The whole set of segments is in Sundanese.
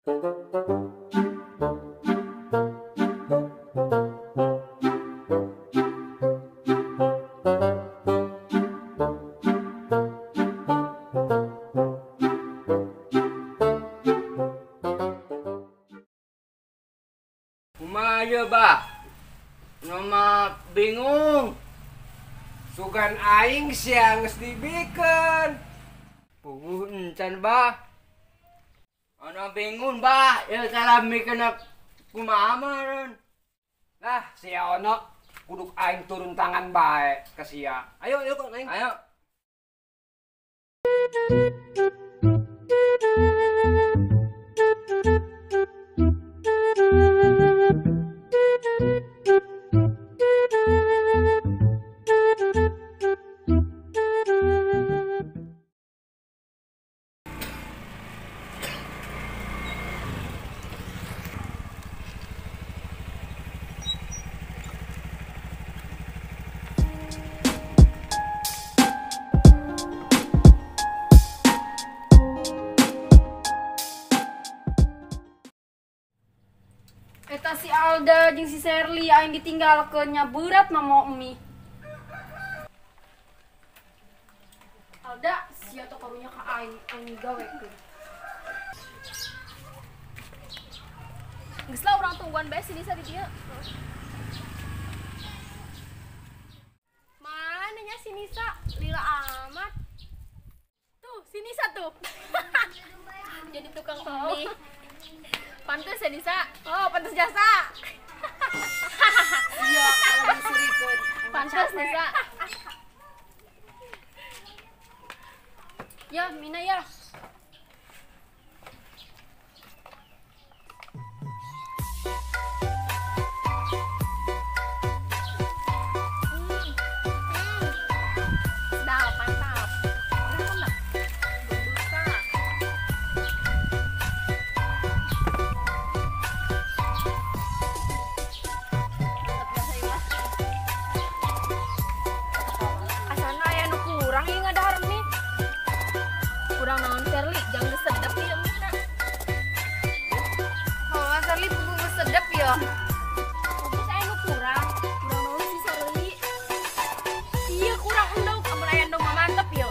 Kumaha ieu, Bah? Nama bingung. Sugan aing sia geus dibikeun. Puguh encan, Bah. Ana bingung, Bah. Ieu salami kena kumaha meureun. Lah, sia ono kudu aing turun tangan bae ke sia. Ayo, ayo kok aing. Ayo. Eta si Alda jeung si Sherly aing ditinggalkeun nya berat mah mau mie. Alda sia teh karunya ka aing, aing gawekeun. Geus lah urang tungguan bae si Nisa di dieu. Mana nya si Nisa? Lila amat. Tuh, si Nisa tuh. Jadi tukang mie. Pantes ya Nisa. Oh, pantes jasa. Iya, lagi surikeun. Pantes Nisa. Ya, Mina ya. Sedap, mantap. Enak. Berbusa. Mantap jasa ieu mah. Asana aya nu kurang ieu ngadahar mie. Kurang naon Sherly, jangan geus sedep ieu mie-na. Oh, Sherly puguh geus sedep ya. Fokus aya nu kurang. Kurang naon sih Sherly? Iya kurang endog, amun aya endog mah mantep yo.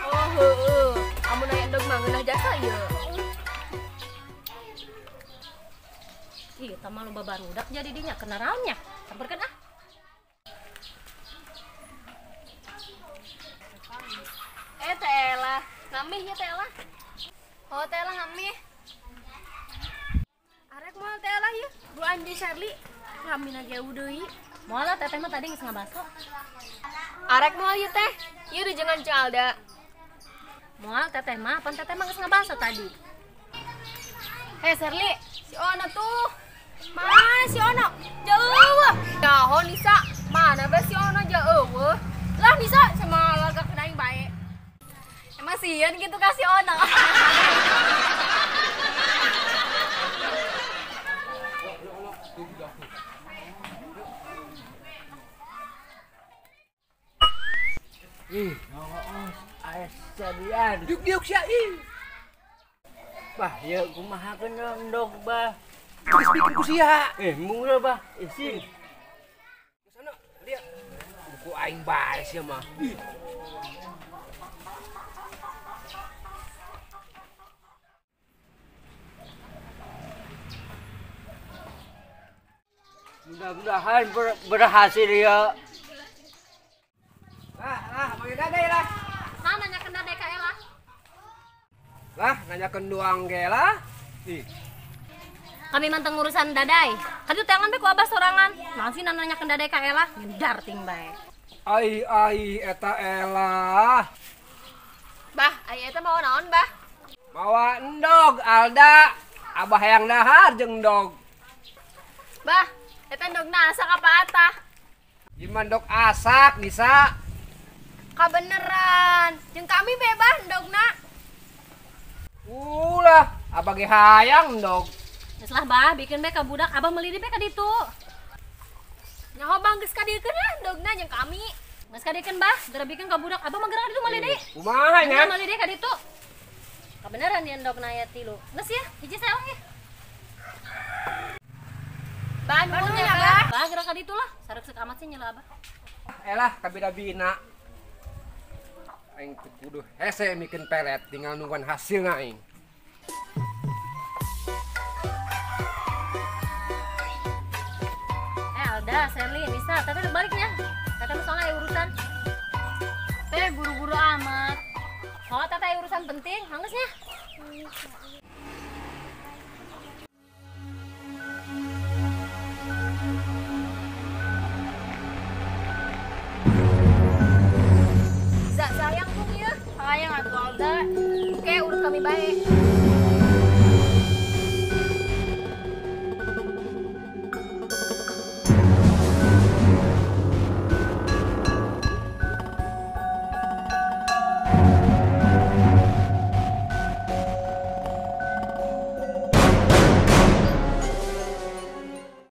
Oh heueuh, amun aya endog mah ngeunah jasa ieu. Ih, eta mah loba barudak jadi dinya kena raonnya. Samperkeun ah. Eh teh Ela, ngamih ya teh Ela. Oh teh Ela ngamih. Arek moal teh Ela ieu, duaan jeung Sherly. Ngamina jauh deui. Moal lah teteh mah tadi geus ngabaso. Arek moal ieu teh. Ieu dijengan jeung Alda. Moal teteh mah, pan teteh mah geus ngabaso tadi. Hei Sherly, si Ono tuh. Mana si Ono? Jauh. Jaho Nisa, mana be si Ono jauh. Lah Nisa sama lagak kena aing bae. Emang sieun gitu ka si Ono. Ih, nongos aya sadian. Diuk-diuk sia ih. Bah, ieu kumaha keun endog, Bah? Geus bikin ku sia. Eh, murah, Bah. Isin. Geus ana, dia. Buku aing bae sia mah. Ih. Mudah-mudahan berhasil ya. Lah, lah, manggil dade lah. Nah, nanyakeun dade ka Ela. Lah, nanyakeun doang ge lah. Ih. Kami manteng urusan dadai. Kadieu teangan bae ku abah sorangan. Naon sih nanyakeun dadai ka Ela? Ngedar ting bae. Ai ai eta Ela. Bah, aya eta mawa naon, Bah? Mawa endog Alda. Abah hayang dahar jeung endog. Bah, eta endogna asak apa atah? Gimana endog asak bisa? Kabeneran. Jeung kami be, Bah, endogna. Ulah, abah ge hayang endog. Geus lah, Bah, bikin bae ka budak, abah meuli di bae ka ditu. Nyaho Bang geus kadieukeun lah endogna jeung kami. Geus kadiekeun, Bah, geura bikeun ka budak, abah mah geura ka ditu meuli deui. Kumaha nya? Meuli deui ka ditu. Kebenaran di endog na aya 3. Geus ya, hiji saong ya. Bah, nuhun ya, Bah. Bah, gerak ka ditu lah. Sareuk-seuk amat sih nyela Abah. Elah kabida-bina. Aing teu kudu hese mikeun pelet, tinggal nungguan hasilna aing. Alda, Sherly, Nisa, Teteh udah balik ya. Teteh mah soalnya ada urusan. Teh buru-buru amat. Soalnya Teteh ada urusan penting, hanggeusnya. Za, sayang bung ya. Sayang atuh Alda. Oke, urut kami baik.